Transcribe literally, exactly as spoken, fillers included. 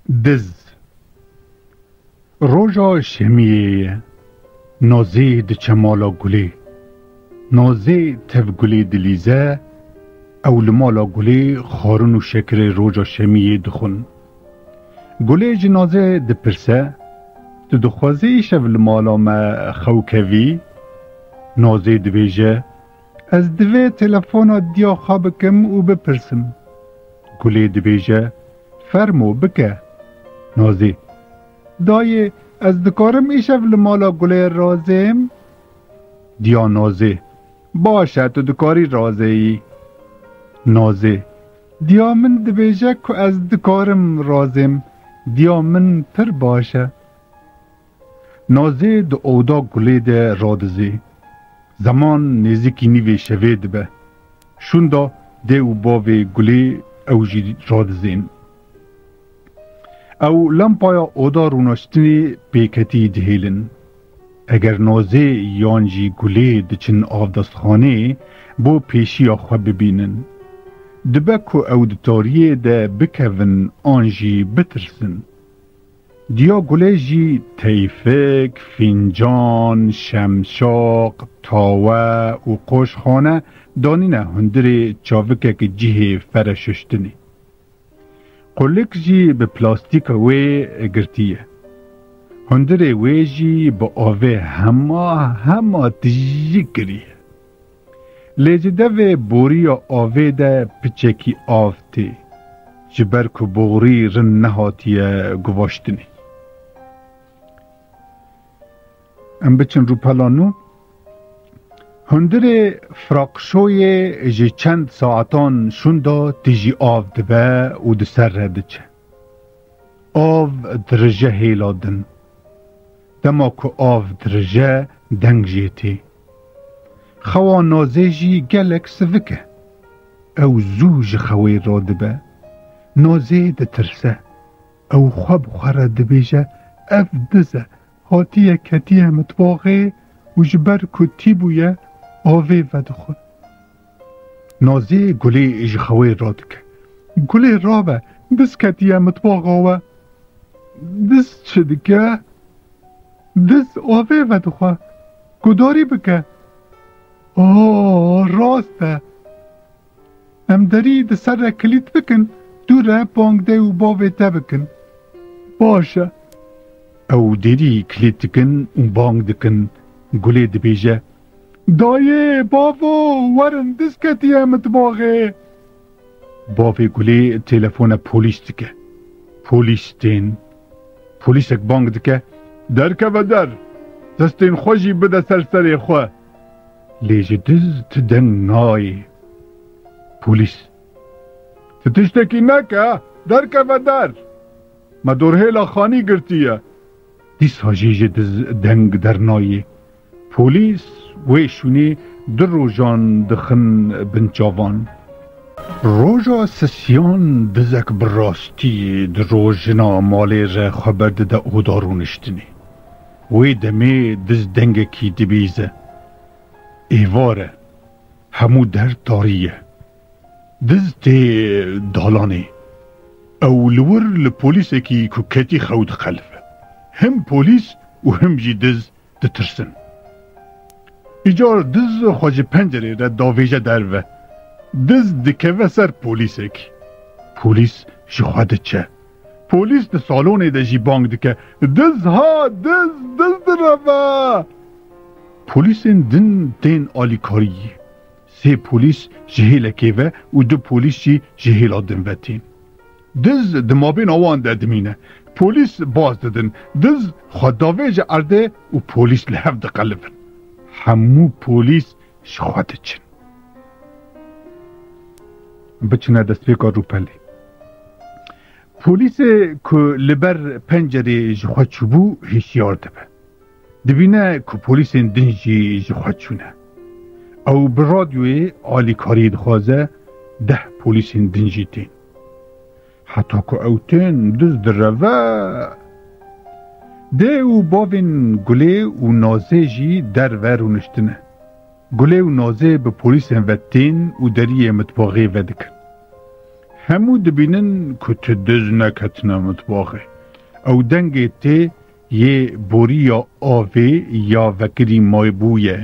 Diz. Roja şemiyê ye. Nazê diçe mala Gulê. Nazê tev Gulê dilîze, ew li mala Gulê xwarin û şekirê roja şemiyê dixwin. Gulê ji Nazê dipirse, "Tu dixwazî îşev li mala me xew kevî?" Nazê dibêje, "Ez divê telefona diya xwe bikim û bipirsim." Gulê dibêje, "Fermo bike." Nazê, "Dayê, ez dikarim îşev li mala Gulê razêm?" Diya Nazê, "Baş e, tu dikarî razeyî." Nazê, "Diya min dibêje ku ez dikarim razêm. Diya min pir baş e." Nazê di oda Gulê de radizê. Zeman nêzîkî nîvê şevê dibe. Şûnda dê û bavê Gulê ew jî radizên. Ew lempaya oda rûnaştinê pêketî dihêlin. Eger Nazê yan jî Gulê diçin avdestxanê bo pêşiya xwe bibînin. Dibe ku ew di tariyê de bikevin an jî bitirsin. Diya Gulê jî teyfik, fîncan, şemşaq, tawe û qoşxane danîne hundirê çavikek cihê fere şuştinê. Qulik jî bi plastîka wê girtiye. Hundirê wê jî bi avê hema hema tijî kiriye. Lê ji devê boriya avê de piçekî av tê, ji ber ku borî rind nehatiye guvaştinê. Em biçin rûpela nû. Hundirê firaqşoyê ji çend saetan şûnda tijî av dibe û di ser re diçe. Av dirije hêla din. Dema ku av dirije, deng jê tê. Xewa Nazê jî gelek sivik e. Ew zû ji xewê radibe. Nazê ditirse. Ew xwe bi xwe re dibêje, "Ev diz e, hatiye ketiye mitbaxê û ji ber ku tî bûye, avê vedixwe." Nazê Gulê ji xewê radike. "Gulê rabe, diz ketiye mitbaxa we." Diz çi dike? Diz avê vedixwe. Gudarî bike. "Aa, rast e. Em derî di ser re kilît bikin, dû re bang dê û bavê te bikin." "Baş e." Ew derî kilît dikin û bang dikin. Gulê dibêje, "Dayê, bavo, werin, diz ketiye mitbaxê." Bavê Gulê telefona polîs dike. Polîs tên. Polîsek bang dike, "Derkeve der, destên xwe jî bide ser serê xwe." Lê ji diz ti deng nayê. Polîs, "Ti tiştekî neke, derkeve der. Me dorhêla xanî girtiye." Dîsa jî ji diz deng dernayê. Polîs wê şûnê du rojan dixin bin çavan. Roja sisiyan dizek bi rastî di rojina malê re xwe berdide oda rûniştinê. Wê demê diz dengekî dibîze. Êvar e. Hemû der tarî ye. Diz tê dalanê. Ew li wir li polîsekî ku ketî xew diqelive. Him polîs û him jî diz ditirsin. Îcar diz xwe ji pencerê re davêje derve. Diz dikeve ser polîsek. Polîs ji xwe diçe. Polîs di salonê de jî bang dike, "Diz ha, diz, diz direve!" Polîsên din tên alîkariyê. Sê polîs ji hêlekê ve û du polîs jî ji hêla din ve tên. Diz di mabêna wan de dimîne. Polîs baz didin. Diz xwe davêje erdê û polîs li hev diqelibin. Hemû polîs ji xwe diçin. Biçine destpêka rûpelê. Polîsê ku li ber pencerê ji xwe çûbû hişyar dibe. Dibîne ku polîsên din jî ji xwe çûne. Ew bi radyoyê alîkariyê dixwaze, deh polîsên din jî tên. Heta ku ew tên diz direve. Dê û bavên Gulê û Nazê jî derve rûniştine. Gulê û Nazê bi polîsên ve tên û deriyê mitbaxê vedikin. Hemû dibînin ku tu diz neketine mitbaxê. Ew dengê tê yê boriya avê ya vekirî maybûye.